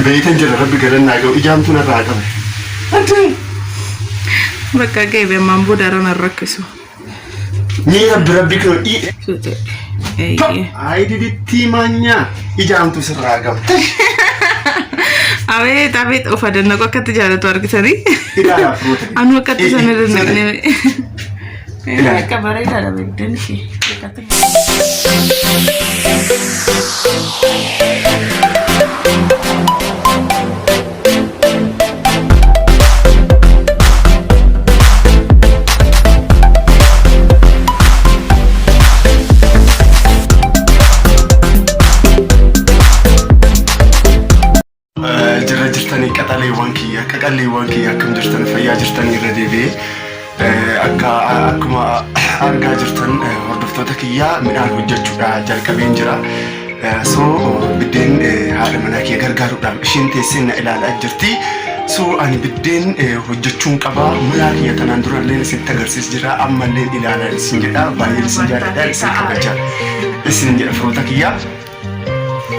Beeytan jira rabbi galannaa ga'u ijaamtu narraa qabe. Ante Bakka ga'e ammaan booda irra nan rakkisu. Mee rabbi rabbi koo i Suutee. Eeyyee. Ayi didittii maanyaa ijaamtu sirraa qabu. Abeet abeet of adannaqu akkatti jaalatu argitanii. Ilaalaa firoota. Anuu akkatti sana dandaqne. Ilaali. Akka bareedaadha beektan ishee. Jirra jirtanii qaxaleewwan kiyya qaqalleewwan kiyya, akkam jirtan? Fayyaa jirtanii? Irra deebi'ee akka akkuma argaa jirtan, hordoftoota kiyya, midhaan hojjechuudha jalqabeen jira. So biddeen haadha manaa kiyya gargaaruudhaaf isheen teessee na ilaalaa jirti. So ani biddeen hojjechuun qaba. Muyaa kiyya tanaan durallee isinitti agarsiis jira, ammallee ilaalaa isin jedha. Baay'ee isin jaalladha, isin kabaja isin jedha firoota kiyya.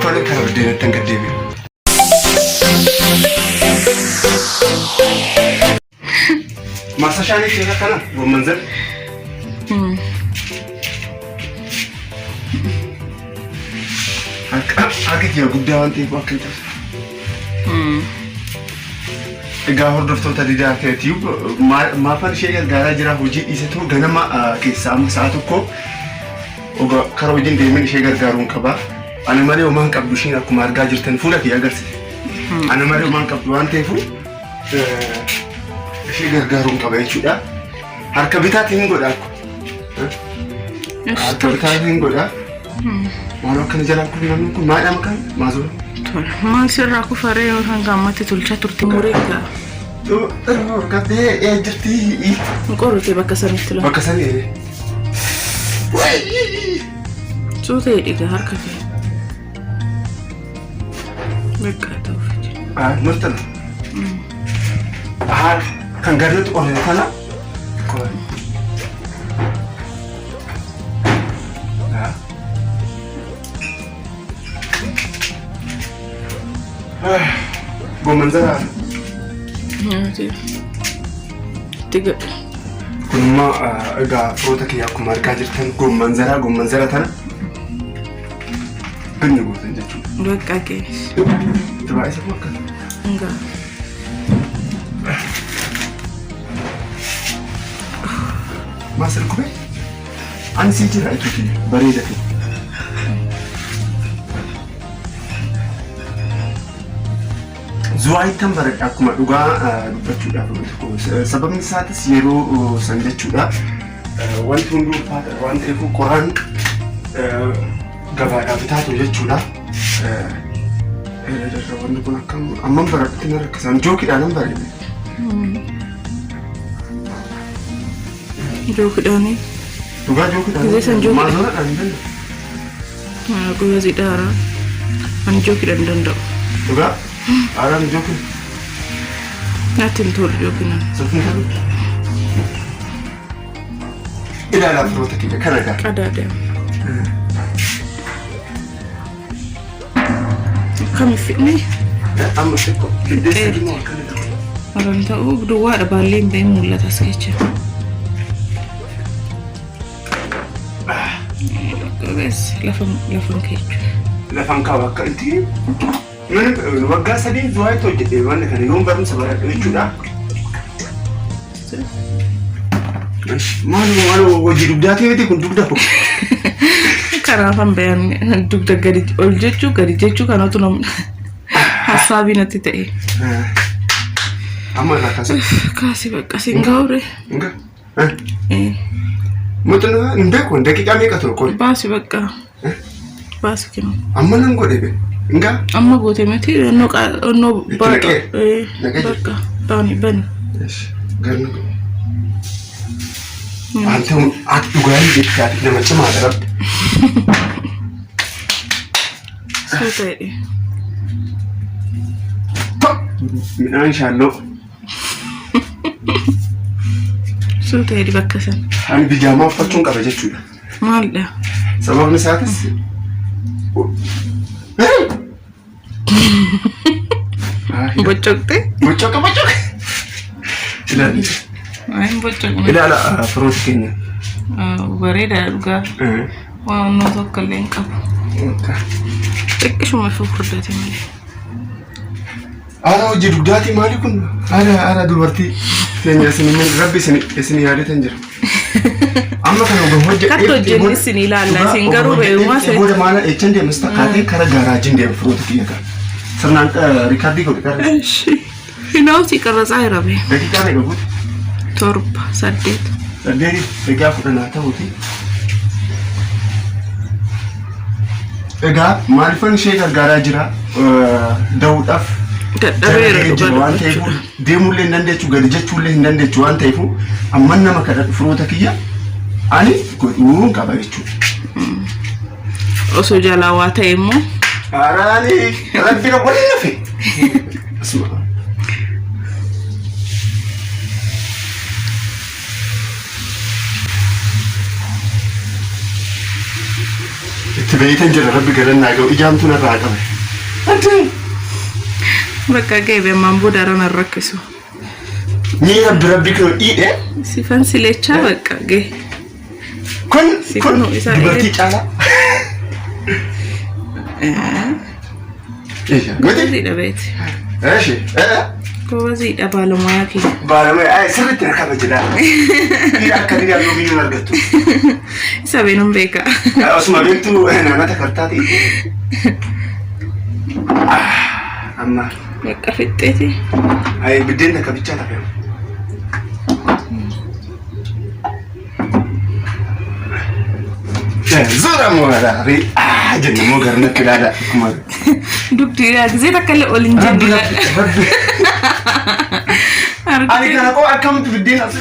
Tole, kara biddeenatti hanga deebi'u. Maasashaan ishee akkana gomman zan. Harka kiyya guddaa waan ta'eef akka hin cabsu. Egaa hordoftoota Didaa Keetiif, maafan ishee gargaaraa jira. Hojii dhiisetu ganama keessaa amma sa'a 1 kara hojiin deemeen ishee gargaaruun qaba. Ana malee homaan qabdu isheen, akkuma argaa jirtan fuula kiyya agarsiise. Ana malee homaan qabdu waan ta'eef ishee gargaaruun qaba jechuudha. Harka bitaatiin hin godha akku. Harka bitaatiin hin godha. Maal akkana jalaa kun, namni kun maal maqaan maazoo? Maal sirraa kufaree hanga ammatti tolchaa turte muree gaa. Qabbee jirti. Hin qorrite bakka sanitti laa. Bakka sanii. Suutee dhiga harka kee. Bakka ta'uuf jira. Murtala. Haa, kan garnutti qorrite kana. Gomman zaraa. Nyaatee. Itti gadhu. Kun immoo egaa firoota kiyya, akkuma argaa jirtan gomman zaraa, gomman zara tana binni gootan jechuudha. Bakka keessa. Itti baay'isa moo akkana? Ngaa. Maal sirkube? Ani sii jira itti kiyya bareeda kiyya. Zuwaayittan baradha akkuma dhugaa dubbachuudhaaf tokko. Sababni isaatis yeroo san jechuudha. Wanti hunduu ulfaata waan ta'eef qoraan gabaadhaa bitaatu jechuudha. Wanni kun akkam amman baradhutti na rakkisan, jookiidhaan nan baradhe. Jookiidhaanii. Dhugaa jookiidhaan. Gisee san jookiidhaan. Maazoradhaan hin danda'u. Gosa dhaaraa. Ani jookiidhaan hin danda'u. Dhugaa haaraan jookiin. Natti hin tolu jookiin. Sitti hin tolu. Ilaalaa firoota kiyya, kana gaa. Qadaadha. Akkami fidne? Amma xiqqoo. Biddeessa immoo akkana ta'u. Haran ta'uu duwwaadha, baallee hin bahin mul'ata as keessa. Lafa lafan keessa. Lafan kaa'u akka itti mana waggaa 3 zuwaayitti hojjedhe wanni kana yoon barumsa baradhu jechuudha. Maaloo maaloo, hojii dugdaa miti kun, dugda koo. Kanaafan bayan dugda gadi ol jechuu gadi jechuu kanatu namni hassaabii natti ta'e. Amma irraa kaasa. Kaasi bakka siin gahure. Nga. Muxinoo hin beeku, daqiiqaa meeqa ture qoy? Baasi bakka. Baasi kennu. Amma nan godhe be. Nga. Amma goote miti onnoo onnoo. Itti naqee? Naqee jira? Bakka bani bani. Garna godhe. Ante ati dhugaa jettee, ati nama cimaadha rabbi. Suu ta'e. Midhaan shaalloo. Suu ta'e bakka sana. Ani bijaamaa uffachuun qaba jechuudha. Maalidha? Sababni isaatis Bocoqte? Bocoqa bocoqa. Ilaali. Waan bocoqne. Ilaala firoota keenya. Bareedaa dhugaa. Waan nu tokko illee hin qabu. Xiqqishuma furdate malee. Haala hojii dugdaatii maali kun? Haala haala dubartii keenya isin rabbi isin isin yaadatan jira. Amma kana oga hojjedhee Akkatti hojjenni isin ilaalla, isin garuu beekumaa seetu. Booda maala echan deemas takkaatee kara gaaraajiin deema firoota kiyya kana. Sirnaan riikaardii godhe kara. Hinaafsi qarratsaa jira bee. Daqiiqaa meeqa guute? 7 8. 8 daqiiqaa 10 haa ta'uuti. Egaa maalifan ishee gargaaraa jira da'uudhaaf Dadhabeera jala jira dhugaa waan ta'eef dubbachuudha. deemuullee hin dandeechu gadi jechuullee hin dandeechu waan ta'eef amman nama kadhadhu firoota kiyya ani godhuun qaba jechuudha. Osoo jalaa waa ta'e immoo Araani rabbi na waliin hafe. Asuma. Itti beeytan jira rabbi galannaa ga'u ijaamtu narraa qabe. Adde. Bakka ga'e ammaan booda irra nan rakkisu. Mee rabbi rabbi koo dhiidhe. Sifan silechaa bakka ga'e. Kun Sifan kun isaa dubartii caalaa. Miti? Gobaziidha beeti. Eeshi. Gobaziidha baalamuyaa kiyya. Baalamee ay sirriitti na kabaje dha. Dhiira akka dhiiraa yoo biyyuun argattu. Isa beenuun beeka. Osuma beektu naannata kartaati. Amma Bakka fixxeeti. ay biddeen takka bichaa tafe. Zura moo ri jenna moo garnatti ilaala akkuma. Dugdi gisee takka illee ol hin Rabbi jenne. rabbi rabbi. Ani kana koo akkamitti biddeen as.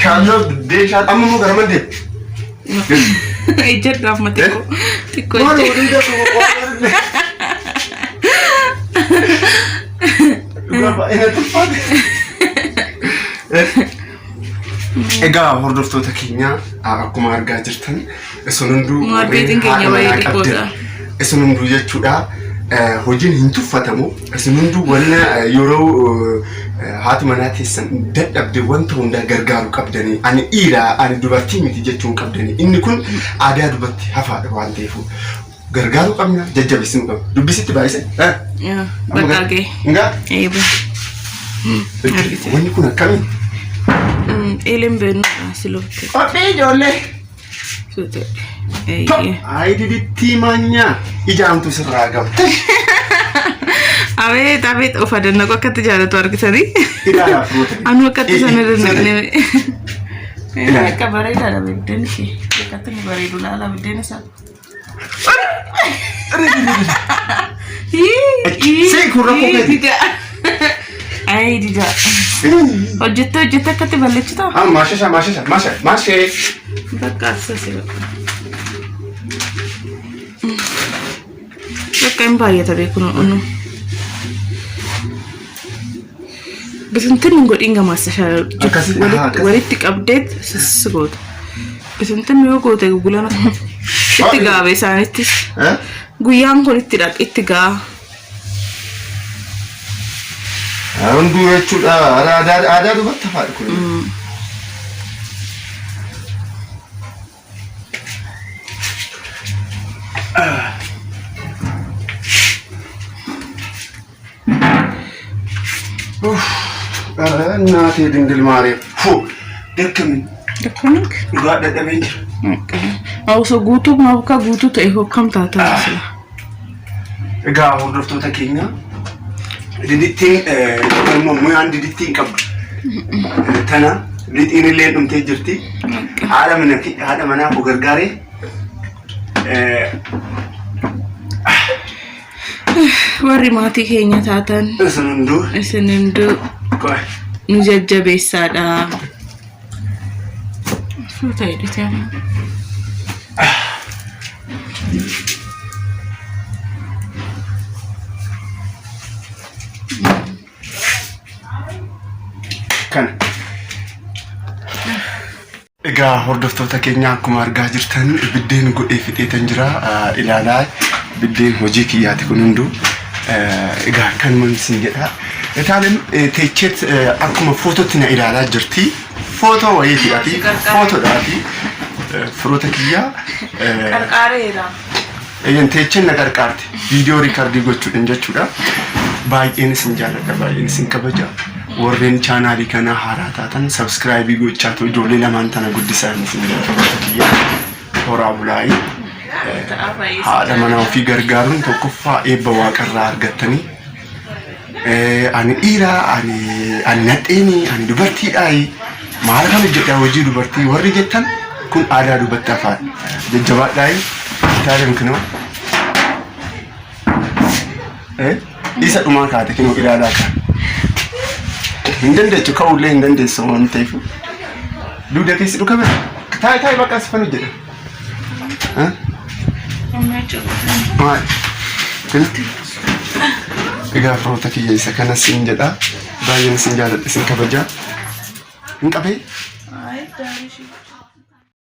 Shaalloo biddeen shaal amma moo gara maddee. Ijjadhu amma xiqqoo. Xiqqoo Maal ijjadhu. walii galu Dhugaa baay'ee natti ulfaate. Egaa hordoftoota keenya akkuma argaa jirtan isin hunduu Maaddeetiin keenya haadha manaa baay'ee qabdan. xiqqoodha. Isin hunduu jechuudha hojiin hin tuffatamu. Isin hunduu wanna yeroo haati manaa teessan dadhabde wanta hundaa gargaaru qabdanii. Ani dhiira ani dubartii miti jechuun qabdanii. Inni kun aadaa dubartii hafaadha waan ta'eef gargaaruu qabna jajjabeessuu qabna. Dubbisitti baay'ise. Bakka ga'e. Ngaa. Eeba. Argite. Wanni kun akkamii? Eeleen beeknu silofte. Qophii ijoollee. Suute. Eeyyee. Ayi didittii maanyaa ijaamtu sirraa gamte. Abeet abeet of adannaqu akkatti jaalatu argitanii. Ilaalaa firoota. Anu akkatti sana dandaqne. Ilaali. Akka bareedaadha biddeen ishee. Akkatti ni bareedu laala biddeen isaa. See kun rakkoo keeti. Dida. Ayi dida. Hojjettee hojjettee akkatti balleessitaa? Ah, maashasha maashasha maasha maashee. Bakka assase bakka. Bakka hin baay'ata beeknu unu. Bisintin hin godhin gamaassa Akkasi- aha, akkasi. walitti qabdeet sissi goota. Bisintin yoo goote gulana itti gaabe isaanittis. Eh? Guyyaan kun itti dhaq itti gaa. Hunduu jechuudha aadaa aadaa dubartii hafaadha kun. Naatee dingil maariyaam. Fuu dakkamin Dakkamin? dhugaa dadhabeen jira. Osoo guutuu akka guutuu ta'e hokkam taataa sila. Egaa hordoftoota keenya didittiin immoo muyaan didittiin qabdu. Tana lixiin illee dhumtee jirti. Haadha mana haadha manaa koo gargaaree Warri maatii keenya taatan isin hunduu isin hunduu qoy. nu jajjabeessaadha. Suuta hidhite amma. Kana. Egaa hordoftoota keenya akkuma argaa jirtan biddeen godhee fixeetan jira ilaalaa biddeen hojii kiyyaati kun hunduu egaa kanuman isin jedha Itaalem teecheet akkuma footootti na ilaalaa jirti. Footoo wayiiti ati footoodhaati. Firoota kiyyaa Qarqaareera. Eeyyan teecheen na qarqaarte viidiyoo riikardii gochuudhaan jechuudha. Baay'een isin jaalladha, baay'een isin kabaja. Warreen chaanaalii kanaa haaraa taatan sabskraayibii gochaa ta'u ijoollee lamaan tana guddisaa isin jedha firoota kiyyaa. Horaa bulaayii. Haadha manaa ofii gargaaruun tokkoffaa eebba waaqarraa argattanii. Ani dhiiraa, ani ani nadheenii, ani dubartiidhaayi. Maal kan hojjedha hojii dubartii warri jettan kun aadaa dubartii afaan. Jajjabaadhaayi. Itaalem kinoo. Isa dhumaa kaate kinoo ilaalaa kaa. Hin dandeechu ka'ullee hin dandeessu waan ta'eef. Dugda keessi dhukabe. Taayi taayi bakka asifan hojjedha. Maal? Kun egaa firoota kiyya isa kana siin jedha. Baay'een isin jaaladha isin kabaja. Hin qabee? Ay, daarii ishee.